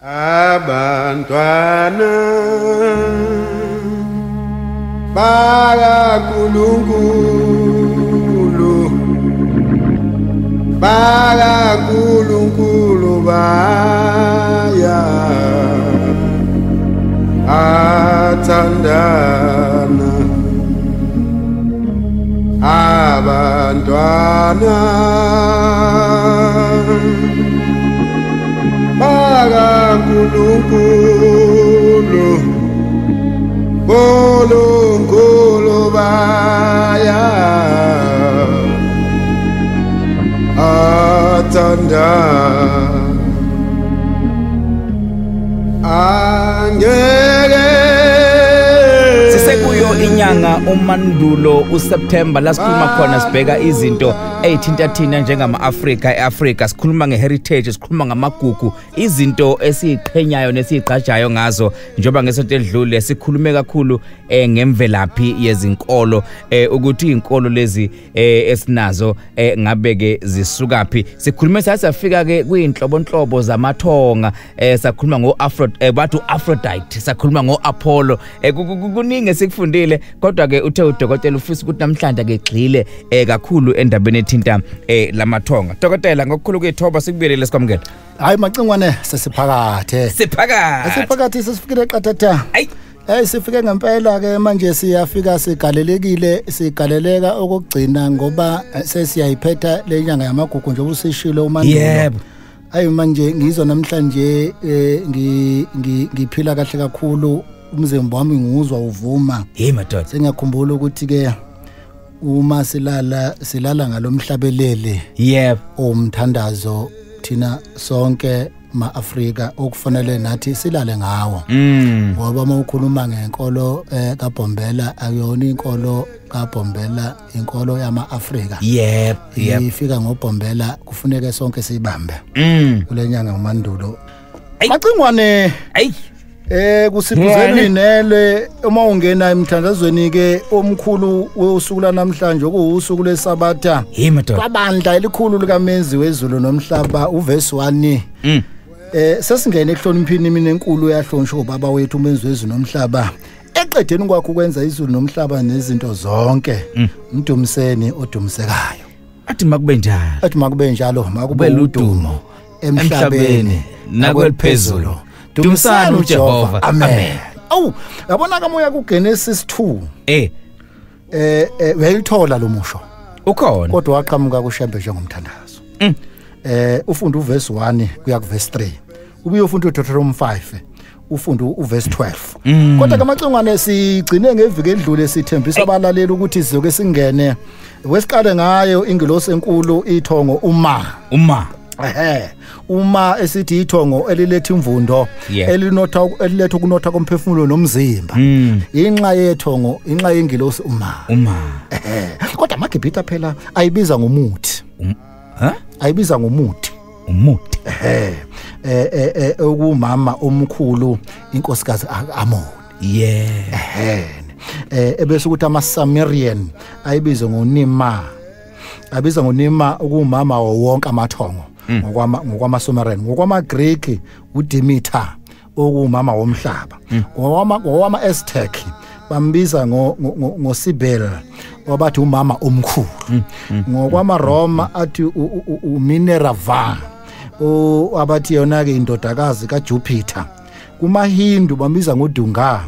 Abantwana bakaNkulunkulu, bakaNkulunkulu baya athandana. Abantwana bakaNkulunkulu, Nkulunkulu baya athandana. Angeke sisekuyo inyanga uMandulo uSeptember la sikhuluma khona sibheka izinto eyithinta thina njengama-Afrika eAfrika. Sikhuluma ngeheritage, sikhuluma ngamagugu, izinto esiyiqhenyayo nesiyigqajayo ngazo. Njengoba ngesonto edlule sikhulume kakhulu ngemvelaphi yezinkolo, ukuthi izinkolo lezi esinazo ngabe ke zisukaphi. Sikhulume sasafika ke kuyinhlobonhlobo zamathonga, sakhuluma ngo-Afro, bathi u-Aphrodite, sakhuluma ngo-Apollo. Kuningi esikufundile, kodwa ke uthe udokotela ufisa ukuthi namhlanje ke gxile kakhulu endabeni ethinta lamathonga. Dokotela, ngokukhulu kuyithoba sikubiyelele sikwamukela. Hayi Macingwane, sesiphakathe. Siphakathi. Siphakathi sesifikile qathatha. Ayi. Sifike ngempela ke manje, siyafika sigalelekile, sigaleleka okugcina ngoba sesiyayiphetha lenyanga yamagugu njengoba usishilo uMandulo. Yebo. Ayi manje ngizwa namhlanje ngiphila kahle kakhulu, umzimba wami nguzwa uvuma. Hey madoda. Sengiyakhumbula ukuthi ke uma silala ngalomhlabelele. Yebo. Umthandazo thina sonke ma-Afrika okufanele nathi silale ngawo. Ngoba uma ukhuluma ngenkolo kaBhombela, akuyona inkolo kaBhombela, inkolo yama-Afrika. Yebo, yebo. Ifika ngoBhombela, kufuneke sonke siyibambe. Kule nyanga uMandulo. Macingwane. Ayi. Kusibuzela inele uma ungena emthandazweni ke omkhulu wosuku lanamhlanje okuwusuku leSabatha. Hey madoda. Kwabandla elikhulu likaMenzi wezulu nomhlaba uverse 1. Sesingene ekuhlonipheni imini enkulu yahlonishwa ubaba wethu uMenzi wezulu nomhlaba. Eqedeni kwakho ukwenza izulu nomhlaba nezinto zonke. Mdumiseni odumisekayo. Athi makube njalo. Athi makube njalo, makube udumo emhlabeni nakweliphezulu. Dumisani uJehova. Amen. Awu, yabona kamoya kuGenesis 2. Uyayithola lo musho. Ukhona. Kodwa waqhamuka kuShembe njengomthandazo. Ufunda uverse 1 kuya kuverse 3. Ubuye ufunda uDeuteronomy 5. Ufunda uverse 12. Kodwa ke Macingwane sigcine ngeviki edlule sithembisa abalaleli ukuthi sizoke singene. Wesiqale ngayo ingilosi enkulu ithongo uma. Uma. Uma esithi ithongo eliletha imvundo, elinotha, eliletha ukunotha komphefumulo nomzimba. Inxa yethongo, inxa yengilosi uma. Uma. Kodwa amaGibhithe phela ayibiza ngomuthi. Ayibiza ngomuthi. Umuthi. Okumama omkhulu inkosikazi Amoni. Yeah. Ebese ukuthi amaSamarian ayibize ngoNima. Abiza ngoNima ukumama wonke amathongo. Ngokwama Sumerian, ngokwama Greek uDemeter okumama womhlaba. Ngokwama Aztec bambiza ngoSibel wabathi umama omkhulu. Ngokwama Roma athi uMinerva abathi yona ke indodakazi kaJupiter. KumaHindu bambiza ngoDunga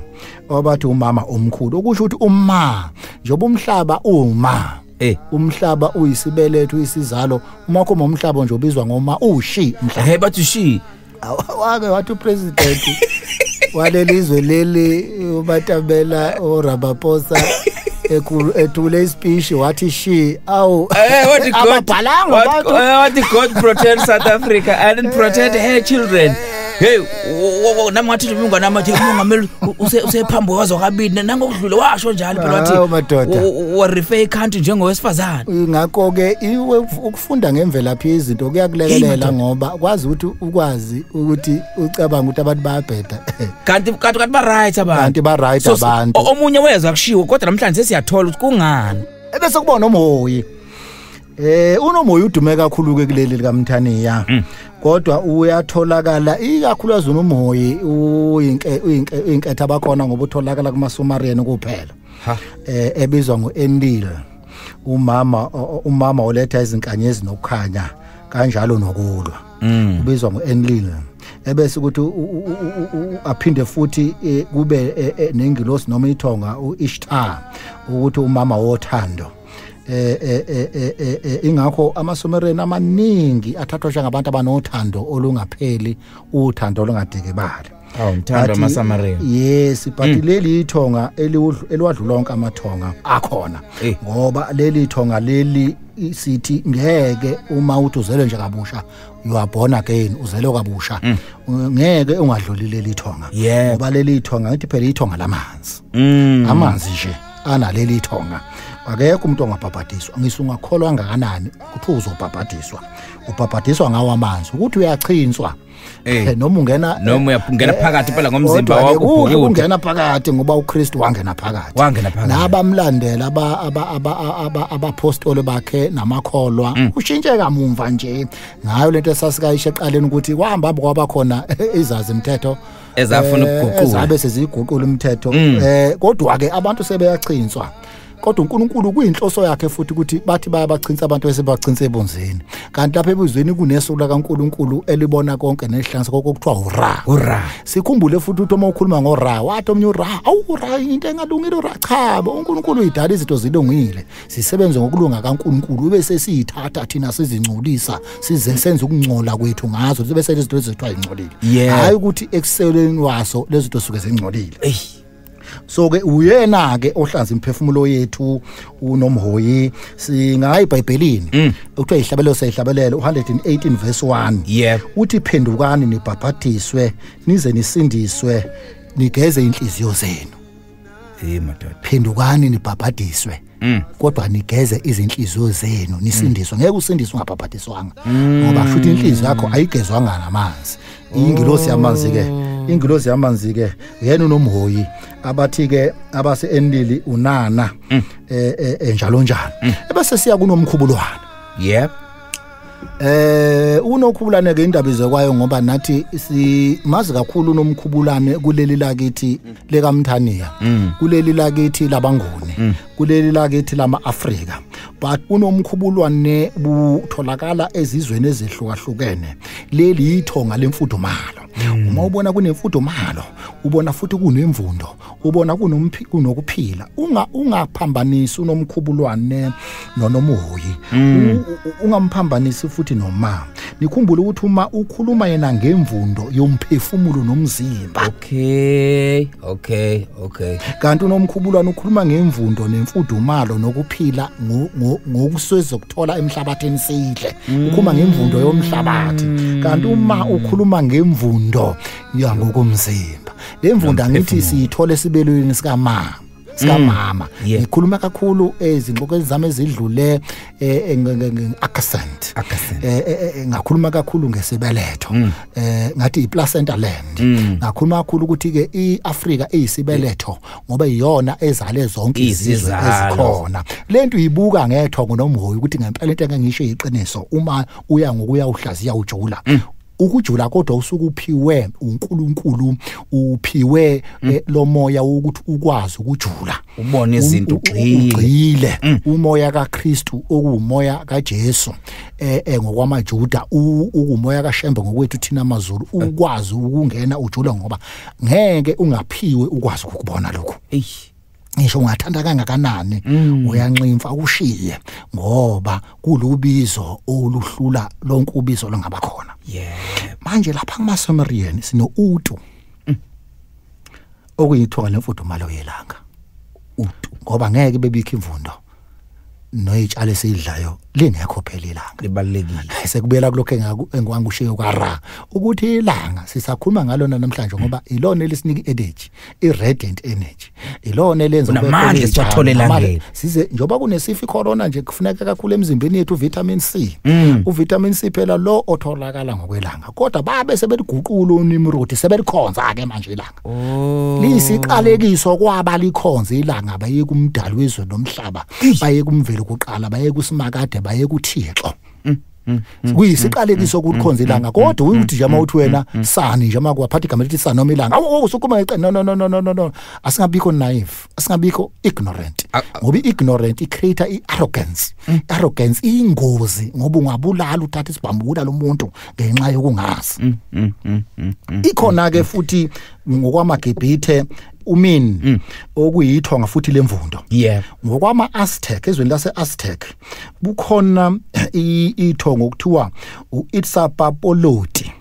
wabathi umama omkhulu. Okusho ukuthi uma njengoba umhlaba uma umhlaba uyisibeletho, uyisizalo, uma khoma umhlaba nje ubizwa ngoma ushi umhlaba. Bathi shi. Wake wathi upresident walelizwe leli uBatabela oRamaphosa ethule ispeech wathi she awu ababhalanga abantu wathi God protect South Africa and protect her children. Hey, nami ngathi umngane wami athi umongameli usephambi kwazo kabili nangokudlule washo njalo phela wathi wa refer country njengowesifazane. Ngakho ke ukufunda ngemvelaphi yezinto kuyakulekelela ngoba kwazi ukuthi ukwazi ukuthi ucabanga ukuthi abantu bayabheda. Kanti kanti ba right abantu. Kanti ba right abantu. Omunye wezwa kushiwo kodwa namhlanje sesiyathola ukuthi kungani. Ebese kuba noMhoyi. UnoMhoyi udume kakhulu ke kuleli likaMthaniya. Kodwa uyatholakala ikakhulukazi unomhoyi uyinketha abakhona ngoba utholakala kumaSumerian kuphela. Ebizwa ngoEnlil, umama oletha izinkanyezi nokukhanya kanjalo nokulwa. Ubizwa ngoEnlil. Ebese ukuthi aphinde futhi kube nengilosi noma ithonga uIshtar, ukuthi umama wothando. Ingakho amaSumerian amaningi athathwa njengabantu abanothando olungapheli, uthando olungadikibali. Awu, ngithanda amaSumerian. Yes, but leli ithonga eliwadlula onke amathonga akhona, ngoba leli ithonga leli sithi ngeke uma uthi uzelwe nje kabusha, you are born again, uzelwe kabusha, ngeke ungadluli leli ithonga, ngoba leli ithonga ngithi phela ithonga lamanzi. Amanzi nje analeli ithonga. Akekho umuntu ongabhabhadiswa, ngisho ungakholwa kangakanani ukuthi uzobhabhadiswa, ubhabhadiswa ngawo amanzi, ukuthi uyachinswa noma ungena, noma uyangena phakathi phela ngomzimba wakho, ungena phakathi ngoba uKristu wangena phakathi, nabamlandela abapostoli bakhe namakholwa. Ushintshe kamumva nje ngayo lento esasikayisho eqaleni ukuthi kwahamba kwaba khona izazi imithetho ezafuna ukuguqula, ezabe seziguqula umthetho. Kodwa ke abantu sebeyachinswa, kodwa uNkulunkulu kuyinhloso yakhe futhi ukuthi bathi bayabachinsa abantu bese bachinsa ebunzini, kanti lapha ebuzweni kunesu la kaNkulunkulu elibona konke nehlansi kokuthiwa ura. Ura. Sikhumbule futhi ukuthi uma ukhuluma ngora, wathi omnye ura, awu ura into engalungile ura. Cha bo, uNkulunkulu uyidala izinto zilungile, sisebenze ngokulunga kaNkulunkulu, bese siyithatha thina sizingcolisa, size senze ukungcola kwethu ngazo, bese lezi zinto ezithiwa ingcolile. Hayi ukuthi ekuseleni waso lezi zinto suke zingcolile. So ke uyena ke ohlanza imphefumulo yethu unomhoyi. Singayi eBhayibhelini ukuthiwa ihlabelelo seyihlabelelo 118 verse 1, uthi phendukani nibhabhadiswe nize nisindiswe nigeze inhliziyo zenu. Hey madoda, phendukani nibhabhadiswe kodwa nigeze izinhliziyo zenu nisindiswe. Ngeke usindiswe ungabhabhadiswanga, ngoba futhi inhliziyo yakho ayigezwanga ngamanzi. Ingilosi yamanzi ke, ingilosi yamanzi ke yena unomhoyi, abathi ke abase Enlili unana njalo njalo. Ebese siya kunomkhubulwana. Yep. Unokhubulane ke indaba izekwayo, ngoba nathi simazi kakhulu unomkhubulane kuleli lakithi lekaMthaniya, kuleli lakithi labanguni, kuleli lakithi lama-Afrika. But unomkhubulwane butholakala ezizweni ezihlukahlukene. Leli ithonga lemfudumalo. Uma ubona kunemfudumalo, ubona futhi kunemvundo, ubona kunokuphila. Ungaphambanisi unomkhubulwane nonomuhoyi, ungamphambanisi futhi noma. Nikhumbule ukuthi uma ukhuluma yena ngemvundo yomphefumulo nomzimba. Okay, okay, okay. Kanti unomkhubulwane ukhuluma ngemvundo nemfudumalo nokuphila ngokusezokuthola emhlabathini sidle. Ukhuluma ngemvundo yomhlabathi. Kanti uma ukhuluma ngemvundo yangokomzimba, lemvundo angithi siyithola esibelweni sikamama. Ngikhuluma kakhulu ezingxoxweni zami ezidlule accent. Ngakhuluma kakhulu ngesibeletho, ngathi iplacenta land. Ngakhuluma kakhulu ukuthi ke iAfrika eyisibeletho ngoba iyona ezale zonke izizwe ezikhona. Lento uyibuka ngethongo nomhoyi ukuthi ngempela into engisho iqiniso, uma uya ngokuya uhlaziya ujula. Ukujula kodwa usuke uphiwe uNkulunkulu, uphiwe lo moya wokuthi ukwazi ukujula, ubone izinto ugxile. Umoya kaKristu okuumoya kaJesu ngokwamaJuda, ukumoya kaShembe ngokwethu thina amaZulu, ukwazi ukungena ujula, ngoba ngeke ungaphiwe ukwazi ukubona lokho. Ngisho ungathanda kangakanani uyanximfa ushiye, ngoba kulubizo oluhlula lonke ubizo longaba khona. Manje lapha kumaSumerian sino Utu, okuyithonga lemfudumalo yelanga. Utu, ngoba ngeke bebikho imvundo noyitshalo esidlayo lingekho phela ilanga, libalekile. Sekubuyela kulokho engwangishiyo kwaRa ukuthi ilanga sisakhuluma ngalona namhlanje, ngoba ilona elisinika energy, iradiant energy, ilona elenza namandla siwathole elangeni. Size njoba kunesifo icorona nje kufuneka kakhulu emzimbeni yethu vitamin C. Uvitamin C phela lo otholakala ngokwelanga, kodwa babe sebeliguqula uNimrod, sebelikhonza ke manje ilanga. Lisiqalekiso kwaba likhonza ilanga, baye kumdali wezwe nomhlaba, baye kumveli kuqala, baye kusimakade, baye kuThixo. Kuyisiqalekiso ukukhonza ilanga, kodwa uthi nje mawuthi wena sani nje makwaphatha igama lithi sani noma ilanga, awu usukuma ngeqe. No no no no no no, asingabikho naive, asingabikho ignorant, ngoba ignorant i-create i-arrogance. Arrogance ingozi ngoba ungabulala, uthatha isibhambula lomuntu ngenxa yokungazi. Ikhona ke futhi ngokwamaGibhithe umin okuyithonga futhi lemvundo. Ngokwama Aztec, ezweni lase Aztec bukhona ithongo okuthiwa uItzapapoloti.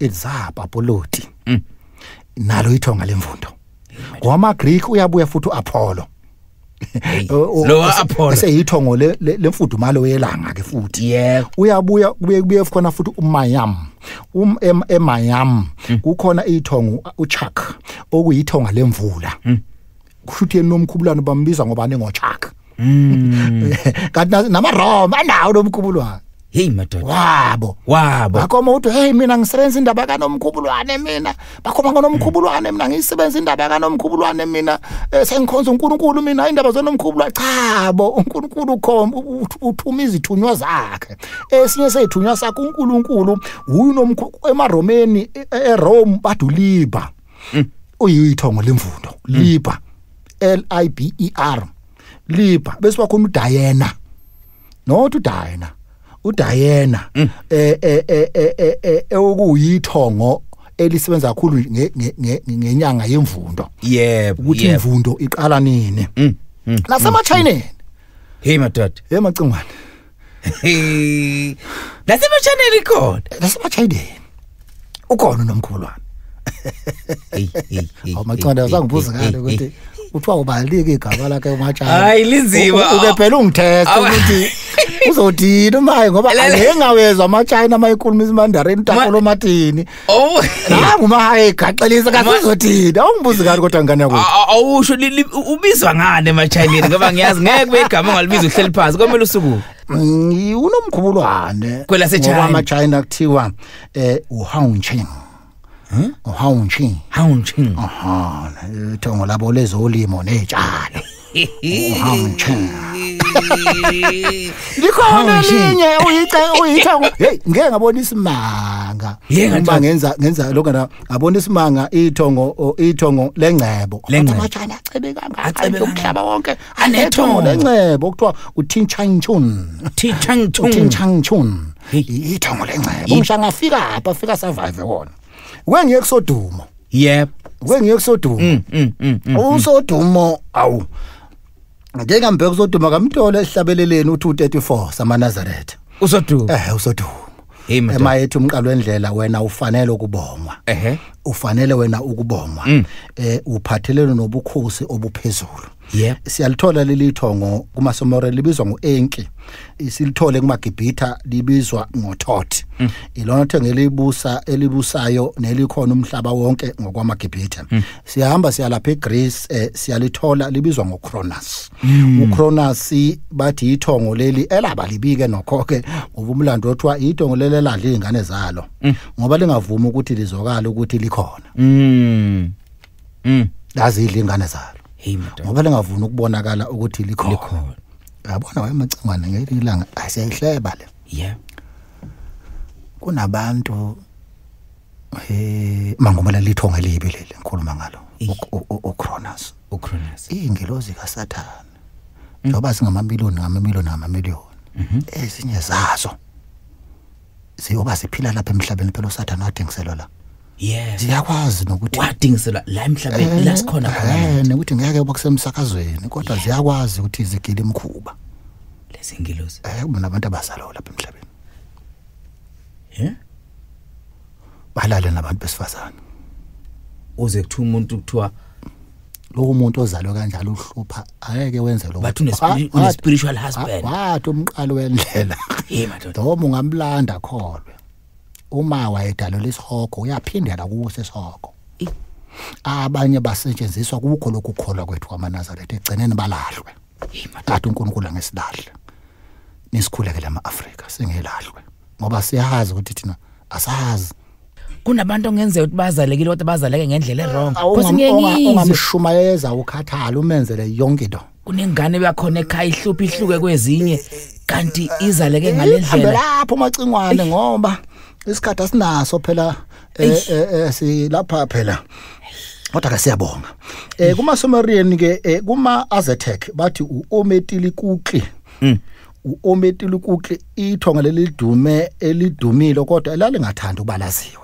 Itzapapoloti nalo ithonga lemvundo. Ngokwama Greek uyabuya futhi uApollo. Lo Apollo eseyithongo lemfudumalo yelanga ke futhi. Uyabuya kubuye khona futhi uMayam. eMayam kukhona ithongo uChak okuyithonga lemvula. Kushuthi yena nomkhubulwane bambiza ngoba ningoChak. Kanti namaRoma anawo nomkhubulwane. Hey madoda. Wabo. Ngakho uthi hey mina ngisebenza indaba kaNomkhubulwane mina. Bakhoma ngoNomkhubulwane mina ngisebenza indaba kaNomkhubulwane mina. Sengikhonza uNkulunkulu mina indaba zoNomkhubulwane. Cha bo, uNkulunkulu ukhomba uthuma izithunywa zakhe. Esinye sezithunywa sakhe uNkulunkulu uyu emaRomeni eRome baduliba. Uyithongo lemvundo. Liba. L I B E R. Liba. Bese wakhona uDiana. Not uDiana. uDiana okuyithongo elisebenza kakhulu ngenyanga yemvundo. Yebo, ukuthi imvundo iqala nini. NasemaChineni. Hey madoda. Hey macingwane. NasemaChineni ikhona. NasemaChineni. Ukhona nomkhulwane. Hey. Awumacingwane azangibuza ngale ukuthi uthiwa ubalike igama lakhe uMatshana. Hayi linzima. Uke phela ungitest ukuthi uzothini maye ngoba angengawezwa amaChina mayikhuluma isiMandarin utakolo matini. Oh, nangu mahaye egaxelisa kasizothini. Awungibuzi kahle kodwa ngane yakho. Awusho ubizwa ngane emaChineni ngoba ngiyazi ngeke kube igama ongalibiza uhleli phansi komele usuku. Unomkhubulwane. KwelaseChina. Ngoba amaChina kuthiwa uHangqing. uHangqing. Hangqing. Aha, ithongo labo lezolimo nezitshalo. uHangqing. Likhona elinye uyithongo. Hey, ngeke ngabona isimanga. Uma ngenza lokho ngabona isimanga ithongo lengcebo. AmaChina acebe kangaka umhlaba wonke anethongo lengcebo okuthiwa uTinchanchun. Tinchanchun. Tinchanchun. Ithongo lengcebo. Ngisho ngafika apha afika survive wona. Wengiye kusodumo. Yep. Wengiye kusodumo. Usodumo awu. Ngeke ngambheka usodumo kamthola esihlabeleleni u234 samaNazaretha. Usodumo. Usodumo. Ema ethi umqalo wendlela wena ufanele ukubongwa. Ufanele wena ukubongwa. Uphathelene nobukhosi obuphezulu. Siyalithola leli thongo kumaSomore libizwa ngoEnki. Silithole kumaGibhitha libizwa ngoThoth. Ilona thongo elibusa elibusayo nelikhona umhlaba wonke ngokwamaGibhitha. Siyahamba siyalapha eGreece, siyalithola libizwa ngoCronus. uCronus bathi ithongo leli elabalibike nokho ke ngoba umlando othiwa ithongo leli eladla izingane zalo ngoba lingavumi ukuthi lizokala ukuthi likhona. Lazidla ingane zalo. Ngoba lingavuni ukubonakala ukuthi likhona. Yabona wemacingwane ngelinye ilanga asiyayihleba le. Yeah. Kunabantu mangomela lithonga elibi leli ngikhuluma ngalo uCronus. uCronus. Ingelozi kaSathane. Njoba singamamiliyoni ngamamiliyoni ngamamiliyoni. Ezinye zazo ziyoba siphila lapha emhlabeni phela uSathane wadingiselwa la. Yes. Ziyakwazi nokuthi wadingiselwa la emhlabeni la sikhona khona. Nokuthi ngeke uba kusemsakazweni kodwa ziyakwazi ukuthi zigile imkhuba. Lezi ngelozi. Kuba nabantu abazalwa lapha emhlabeni. Yeah. Balale nabantu besifazane. Uze kuthiwa umuntu kuthiwa lo muntu ozalwe kanjalo uhlupha ayeke wenze lokho. Bathi une spiritual husband. Wathi umqalo wendlela. Hey madoda. Noma ungamlanda kholwe. Uma wayedalelwa isihogo uyaphindela kuso isihogo. Abanye basetshenziswa kukho lokukholwa kwethu kwamaNazaretha egcineni balahlwe. Kanti uNkulunkulu angesilahle. Nisikhulekele ama-Afrika singelahlwe ngoba siyazi ukuthi thina asazi. Kunabantu ongenzeka ukuthi bazalekile kodwa bazaleke ngendlela ewrong. Ungamshumayeza ukhathala umenzele yonke into. Kunengane yakhona ekhaya ihluphi ihluke kwezinye kanti izaleke ngalendlela lapho Macingwane, ngoba isikhathi asinaso phela, silapha phela. Kodwa ke siyabonga. Kuma Sumerian ke, kuma Aztec bathi uOmetilikuqli. uOmetilikuqli ithonga lelidume elidumile kodwa elalingathanda ukubalaziwe.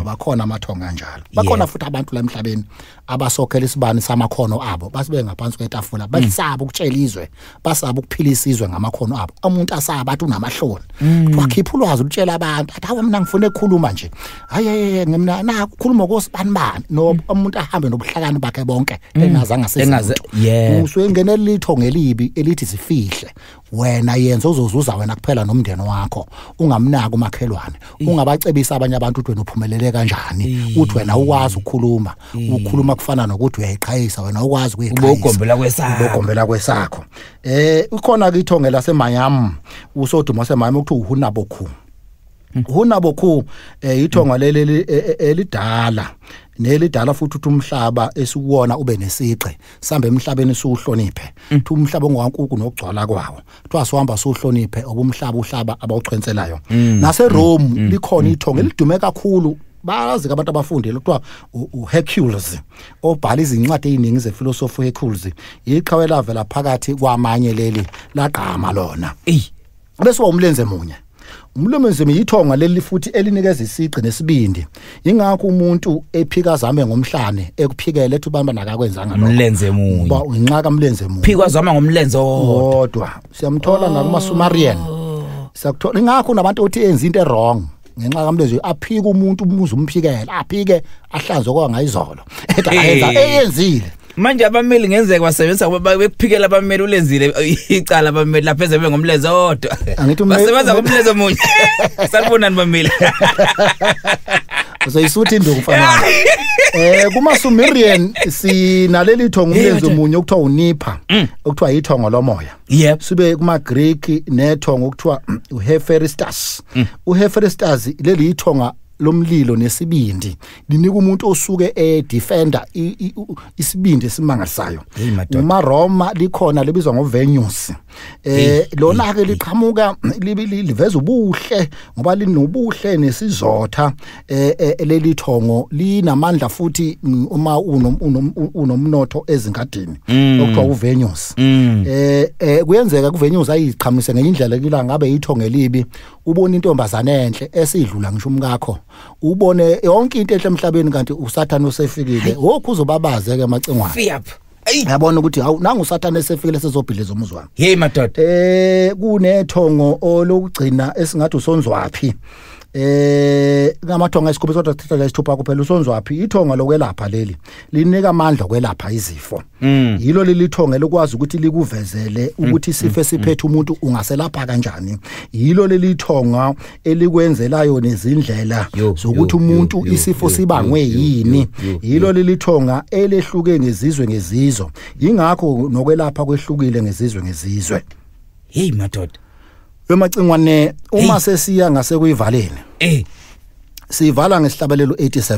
Bakhona amathonga kanjalo. Bakhona futhi abantu la emhlabeni abasokhela isibani samakhono abo, basibe ngaphansi kwetafula, basaba ukutshela izwe, basaba ukuphilisa izwe ngamakhono abo. Umuntu asaba athi unamahloni. Wakhipha ulwazi ukutshela abantu, athi hawu mina ngifuna ukukhuluma nje. Hayi hayi mina na ukukhuluma kosibani bani, no umuntu ahambe nobuhlakani bakhe bonke engazange asize. Usuke ngenela ithonga elibi elithi sifihle. Wena yenza uzozuza wena kuphela nomndeni wakho, ungamnaki umakhelwane, ungabacebisa abanye abantu ukuthi wena uphumelele kanjani, uthi wena ukwazi ukukhuluma, ukukhuluma kufana nokuthi uyayiqhayisa, wena ukwazi ukuyiqhayisa, ugombela kwesakho, ugombela kwesakho. Ukhona ke ithonge laseMiami, usodumo waseMiami ukuthi uHunabokhu. uHunabokhu ithonga leli elidala nelidala futhi uthi umhlaba esikuwona ube nesiqe, sambe emhlabeni siuhloniphe, uthi umhlaba ongowankukhu nokugcwala kwawo, kuthiwa siwahamba siuhloniphe obumhlaba uhlaba abawuchwenselayo. Nase Rome likhona ithonga elidume kakhulu, bayazi abantu abafundile, kuthiwa uHercules obhala izincwadi eziningi zephilosophy. Hercules iqhawe lavela phakathi kwamanye leli laqhama lona. Bese umlenze munye. Umlenze munye ithonga leli futhi elinikeza isiqi nesibindi. Ingakho umuntu ephika zame ngomhlane ekuphikele ethi ubamba nakakwenzanga lokho. Umlenze munye. Ba inxaka umlenze munye. Phikwa zama ngomlenze owodwa. Siyamthola nakuma Sumerian. Siyakuthola ingakho nabantu othi enza into wrong. Ngenxa kamlenze aphika umuntu umuze umphikele, aphike ahlanze kwangayizolo. Ethi ayenza eyenzile. Manje abameli ngenzeka basebenzisa bekuphikela abameli ulenzile icala abameli lapha ezebe ngomlenze owodwa. Basebenza ngomlenze munye. Salibonani bameli. Uzoyisutha induku mfana. Kuma Sumerian sinaleli thongo umlenze munye okuthiwa uNipha, okuthiwa ithongo lomoya. Sibe kuma Greek nethongo okuthiwa uHephaestus. uHephaestus leli ithonga lomlilo nesibindi, linika umuntu osuke edefender isibindi esimangalisayo. Uma Roma likhona libizwa ngoVenus. Lona ke liqhamuka liveza ubuhle ngoba linobuhle nesizotha. Leli thongo linamandla futhi uma unomnotho ezingadini okuthiwa uVenus. Kuyenzeka kuVenus ayiqhamise ngendlela kila ngabe ithongo elibi, ubona intombazane enhle esidlula ngisho umkakho, ubone yonke into enhle emhlabeni kanti uSathane usefikile. Wokhu uzobabaze ke Macingwane. Yabona ukuthi hawu nangu uSathane esefikile sezobhiliza umuzi wami. Hey madoda. Kunethongo olokugcina esingathi usonzwaphi. Ngamathonga esikhombisa kodwa sithatha la isithupha kuphela. Usonzwaphi ithonga lokwelapha leli linika amandla okwelapha izifo. Yilo leli thonga lokwazi ukuthi likuvezele ukuthi isifo esiphethe umuntu ungaselapha kanjani. Yilo leli thonga elikwenzelayo nezindlela zokuthi umuntu isifo sibangwe yini. Yilo leli thonga elehluke ngezizwe ngezizwe, ingakho nokwelapha kwehlukile ngezizwe ngezizwe. Hey madoda. Wemacingwane uma sesiya ngase kuyivaleni, sivala ngesihlabelelo 87.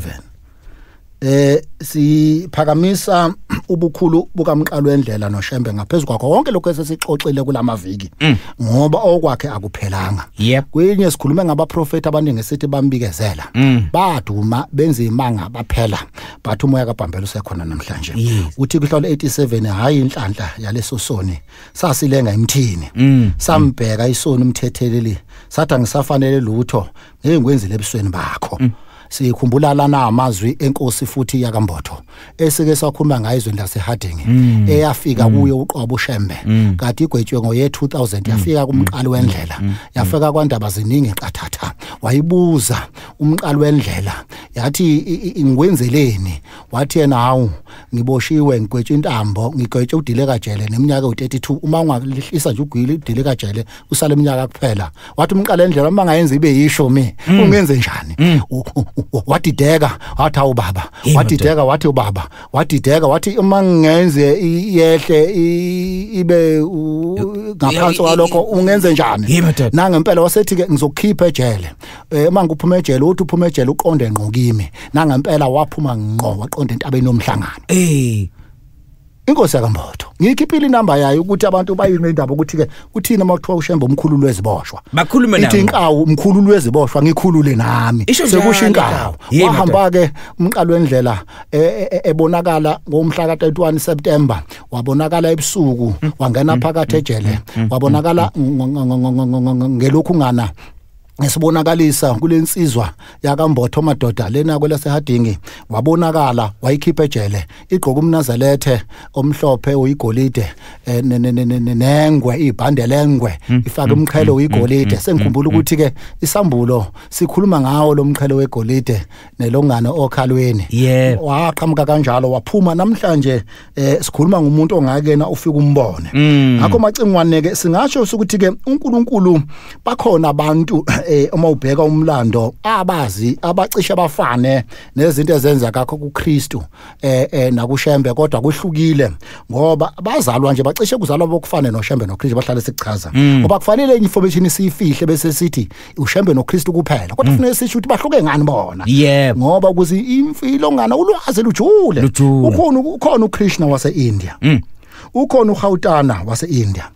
Siphakamisa ubukhulu bukamqalo wendlela noShembe ngaphezulu kwakho konke lokho esesixoxile kulamaviki, ngoba okwakhe akuphelanga. Kwenye sikhulume ngabaprofeti abaningi sithi bambikezela, baduma benza imanga baphela, but umoya kaBhambela usekhona namhlanje. Uthi kuhlolo 87 hayi inhlanhla yaleso soni sasilenga emthini, sambheka isoni umthetheleli, sathi angisafanele lutho ngeke ngikwenzile ebusweni bakho. Sikhumbula lana amazwi enkosi futhi yakaMbotho esike sakhuluma ngayo izweni laseHarding, eyafika kuyo uqobo uShembe kade igwetshwe ngoye 2000, yafika kumqali wendlela, yafika kwandaba ziningi eqathatha. Wayibuza umqali wendlela yathi ngikwenzeleni, wathi yena hawu ngiboshiwe ngigwetshwe intambo, ngigwetshwe udileka jele neminyaka u32, uma ungalihlisa nje ugwile udileka jele usale iminyaka kuphela. Wathi umqali wendlela uma ngayenza ibe yisho mi ungenze njani? Wadideka wathi awu baba, wadideka wathi ubaba, wadideka wathi uma ngenze iyehle ibe ngaphansi kwalokho ungenze njani? Nangempela wasethi ke ngizokukhipha ejele, uma ngikuphuma ejele uthi uphuma ejele uqonde ngqo kimi. Nangempela waphuma ngqo waqonda entabeni yomhlangano. Inkosi yakaMbotho ngiyikhiphile inamba yayo ukuthi abantu bayime indaba ukuthi ke uthina makuthiwa uShembe umkhulu lweziboshwa, bakhulume nawe, ithi inkawu umkhulu lweziboshwa ngikhulule nami, sekusho inkawu. Wahamba ke umqalo wendlela ebonakala ngomhla ka31 September, wabonakala ebusuku, wangena phakathi ejele, wabonakala ngelokhu ngana esibonakalisa kulensizwa yakaMbotho madoda lena kwelaseHadingi, wabonakala wayikhipha ejele igqoka umnazalethe omhlophe uyigolide nengwe ibhande lengwe ifaka umqhele uyigolide. Sengikhumbula ukuthi ke isambulo sikhuluma ngawo lo mqhele wegolide nelongano okhalweni, waqhamuka kanjalo waphuma. Namhlanje sikhuluma ngumuntu ongakena ufika umbone. Ngakho Macingwane ke singasho ukuthi ke uNkulunkulu bakhona abantu uma ubheka umlando abazi abacishe abafane nezinto ezenza kakho kuKristu nakuShembe, kodwa kuhlukile ngoba bazalwa nje bacishe kuzalwa bokufane noShembe noKristu, bahlale sikuchaza ngoba kufanele information siyifihle bese sithi uShembe noKristu kuphela, kodwa kufanele sisho ukuthi bahluke ngani bona, ngoba ukuze imfilo ngana ulwazi lujule. Ukhona uKrishna wase-India, ukhona uGautana wase-India,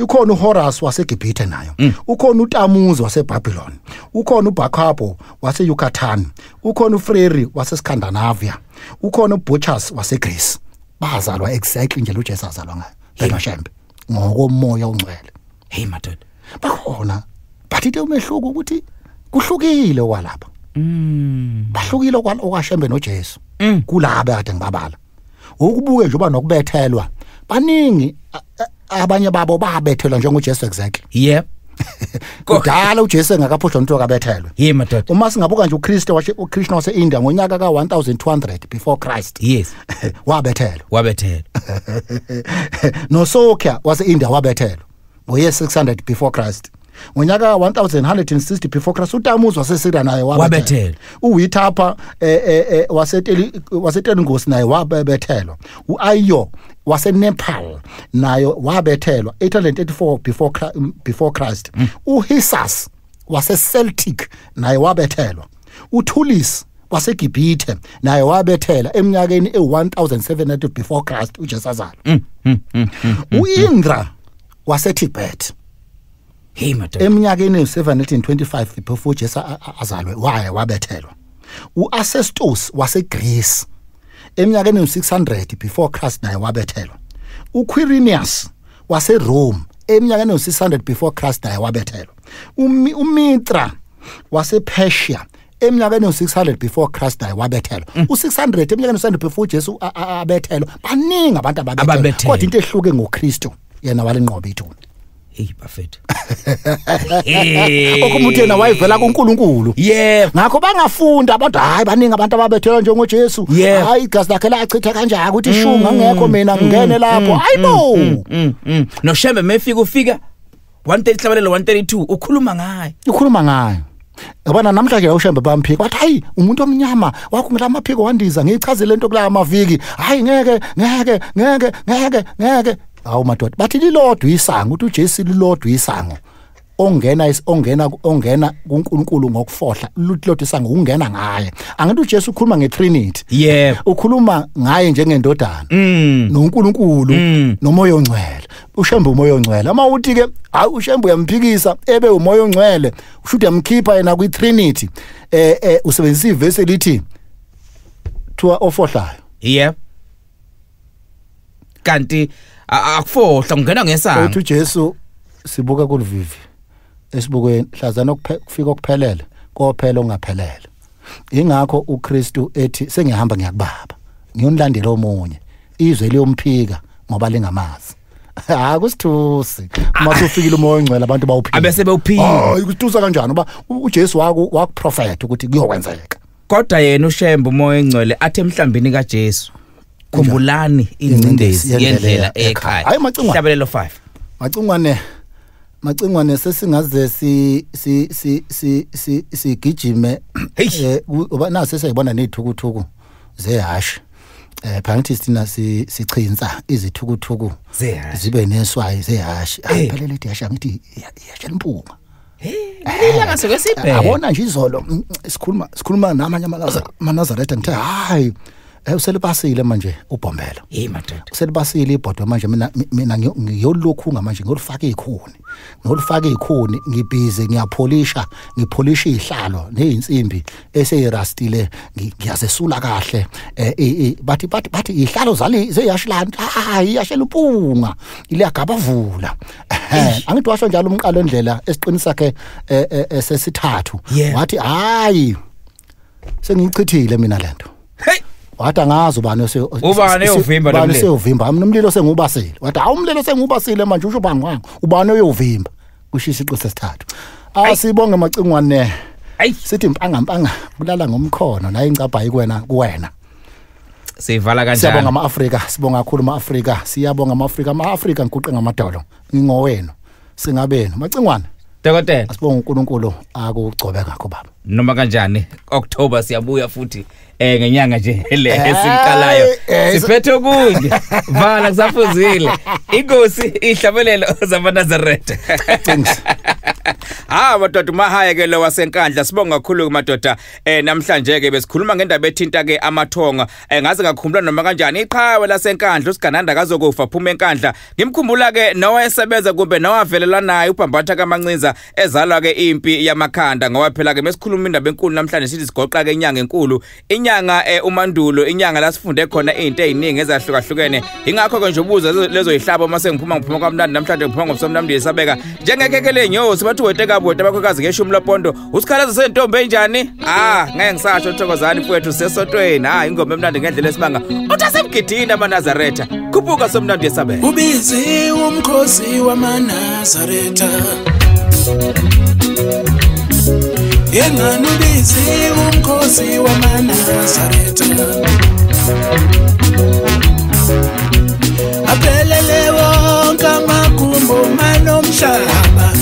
ukhona uHorus waseGibhithe nayo, ukhona uTamuzi waseBabylon, ukhona uBakabo waseYucatan, ukhona uFreri waseScandinavia, ukhona uButchers waseGreece. Bazalwa exactly nje uJesu azalwa ngayo benoShembe ngokomoya ongcwele. Hey madoda, bakhona, but into umehluko ukuthi kuhlukile kwalapha. Bahlukile okwaShembe noJesu kulaba kade ngibabala. Ukubuke nje uba nokubethelwa, baningi abanye babo babethelwa njengoJesu exactly. Yep. Kudala uJesu engakaphohlwa umuntu okabethelwe. Yebo madoda. Uma singabuka nje uKristu uKrishna wase-India ngonyaka ka1200 before Christ. Yes. Wabethelwa. Wabethelwa. NoSokya wase-India wabethelwa ngoye 600 before Christ. Ngonyaka 1160 before Christ uTamuzi waseSyria naye wabethelwa. uWithapha waseTelingosi naye wabethelwa. uAyo waseNepal nayo wabethelwa 884 before Christ. uHisas waseCeltic naye wabethelwa. uThulis waseGibhithe naye wabethela eminyakeni e1700 before Christ uJesu azalwa. uIndra waseTibet, hey madoda, eminyakeni e725 before Jesu azalwe waye wabethelwa. uAcestus waseGreece eminyakeni e600 before Christ naye wabethelwa. uQuirinius waseRome eminyakeni e600 before Christ naye wabethelwa. uMitra wasePersia eminyakeni e600 before Christ naye wabethelwa. U600 eminyakeni e600 before Jesu abethelwa. Baningi abantu ababethelwa, kodwa into ehluke ngoKristu yena walenqoba ithuna. Hey bafethu. Okumuntu yena wayevela kuNkulunkulu. Yebo. Ngakho bangafunda abantu, hayi baningi abantu ababethelwa njengoJesu. Hayi igazi lakhe lachitha kanjani ukuthi shunga ngekho mina ngingene lapho. Hayibo. NoShembe mefika ufika 130 hlabalelo 132 ukhuluma ngaye. Ukhuluma ngaye. Yabona namhlanje la uShembe bamphika wathi hayi umuntu omnyama wakho ngilamaphiko wandiza ngiyichazele lento kula maviki. Hayi ngeke ngeke ngeke ngeke ngeke. Hawu madoda, bathi lilodwa isango, uthi uJesu lilodwa isango ongena kuNkulunkulu ngokufohla, lilodwa isango ungena ngaye. Angithi uJesu ukhuluma ngeTrinity. Yebo. Ukhuluma ngaye njengendodana noNkulunkulu noMoya oNgcwele. uShembe uMoya oNgcwele. Uma uthi ke hayi uShembe uyamphikisa ebe uMoya oNgcwele, usho ukuthi uyamkhipha yena kwiTrinity. Usebenzisa ivesi elithi thiwa ofohlayo. Yebo. Kanti akufohla ungena ngesango. Uthi uJesu sibuka kulivivi esibukweni hlazana kufika okuphelele kophela ongaphelele. Ingakho uKristu ethi sengihamba ngiyakubaba ngiyonilandela omunye, izwe liyomphika ngoba lingamazi. Akusithusi uma usufikile uMoya oNgcwele abantu bawuphika abese bewuphika. Hayi kusithusa kanjani uba uJesu wakuprofeta ukuthi kuyokwenzeka. Kodwa yena uShembe uMoya oNgcwele athe emhlambini kaJesu, khumbulani ingcindezi yendlela ekhaya. Hayi Macingwane. Hlabelelo 5. Macingwane sesingaze si si si si si sigijime uba nase siyibona nezithukuthuku zehashi. Phakathi sithina sichinsa izithukuthuku zibe neswayi zehashi. Hayi phela lethi ihasha ngithi ihasha limpunga. Hey, ngelanga sokwesibheke. Yabona nje izolo sikhuluma namanye amaNazaretha ngithe hayi Uselibasile manje ubhombela. Hey madoda. Uselibasile ibhodwe manje mina ngiyolokhu manje ngiyolifaka ikhuni. Ngiyolifaka ikhuni ngibhize ngiyapholisha, ngipholisha izihlalo nezinsimbi eseyirastile ngiyazesula kahle. Bathi izihlalo zali zeyashilana. Ah iyashela upunga. Iliyagabavula. Angithi washo njalo umqalo endlela esiqini sakhe sesithathu. Wathi hayi sengiyichithile mina lento. Hey. Wathi angazi ubani ubani oyovimba lo mlilo. Ubani mina umlilo sengubasile. Wathi hawu umlilo sengubasile manje usho bani wangu ubani oyovimba kushisa isiqu sesithathu. Asibonge Macingwane. Sithi impanga mpanga kulala ngomkhono naye incabhayi kuwena kuwena. Sivala kanjani? Siyabonga ama-Afrika, sibonga kakhulu ama-Afrika, siyabonga ama-Afrika, ama-Afrika ngiguqe ngamadolo. Ngingowenu, singabenu. Macingwane. Dokotela. Asibonga uNkulunkulu akugcobe ngakho baba. Noma kanjani October siyabuya futhi ngenyanga nje le esiqalayo. Siphethe okunye. Vala kusafuzile. Inkosi ihlabelelo zamaNazaretha. Thanks. Ah madoda uMahaye ke lo waseNkandla sibonga kakhulu madoda namhlanje ke besikhuluma ngendaba ethinta ke amathonga ngaze ngakhumbula noma kanjani iqhawe laseNkandla uSigananda kazokufa phuma eNkandla ngimkhumbula ke nowayesebenza kumbe nowavelela naye uBhambatha kaMancinza ezalwa ke impi yamakhanda ngoba phela ke mesikhuluma indaba enkulu namhlanje sithi sigoqa ke inyanga enkulu inyanga uMandulo inyanga la sifunde khona izinto eziningi ezahlukahlukene ingakho ke nje ubuza lezo ihlabo mase ngiphuma kwamnandi namhlanje ngiphuma ngomsomnandi yesabeka njengekeke lenyosi bathi weteka buweta bakhokazi ngeshumi lopondo usikhalazo sentombi enjani ngeke ngisasho thokozani mfowethu sesotweni ingoma emnandi ngendlela esimanga uthi asemgidini amaNazaretha khuphuka somnandi yesabeka ubizi umkhosi wamaNazaretha yengani ubizi umkhosi wamaNazaretha aphelele wonke amagumbo manomhlaba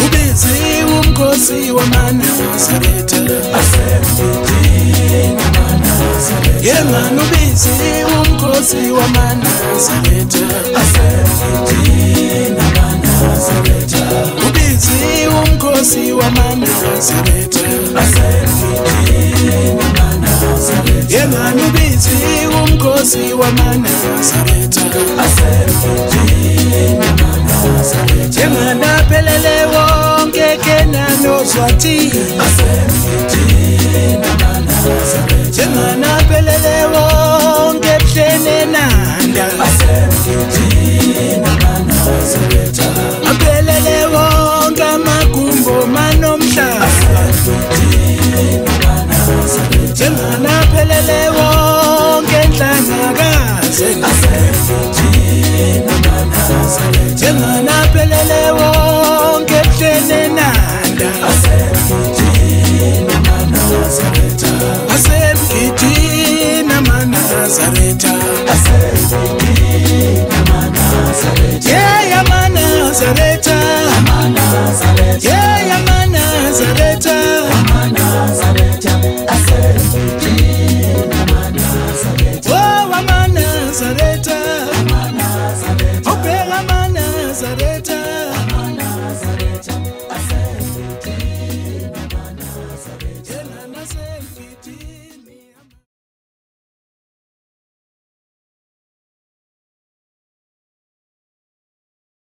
ubizi umkhosi wamaNazaretha asemgidini amaNazaretha yengani ubizi umkhosi wamaNazaretha asemgidini amaNazaretha ubizi umkhosi wamaNazaretha asemgidini amaNazaretha yengani ubizi umkhosi wamaNazaretha asemgidini amaNazaretha yengani aphelele wonke kenanozwathi asemgidini amaNazaretha yengani aphelele wonke ebuhleni nanda asemgidini amaNazaretha aphelele wonke amagumbo manomhlaba asemgidini amaNazaretha yengani aphelele wonke enhlangakaze asemgidini amaNazaretha yengani aphelele wonke ebuhleni nanda asemgidini amaNazaretha asemgidini amaNazaretha asemgidini amaNazaretha yeah amaNazaretha amaNazaretha yeah amaNazaretha amaNazaretha asemgidini amaNazaretha oh amaNazaretha.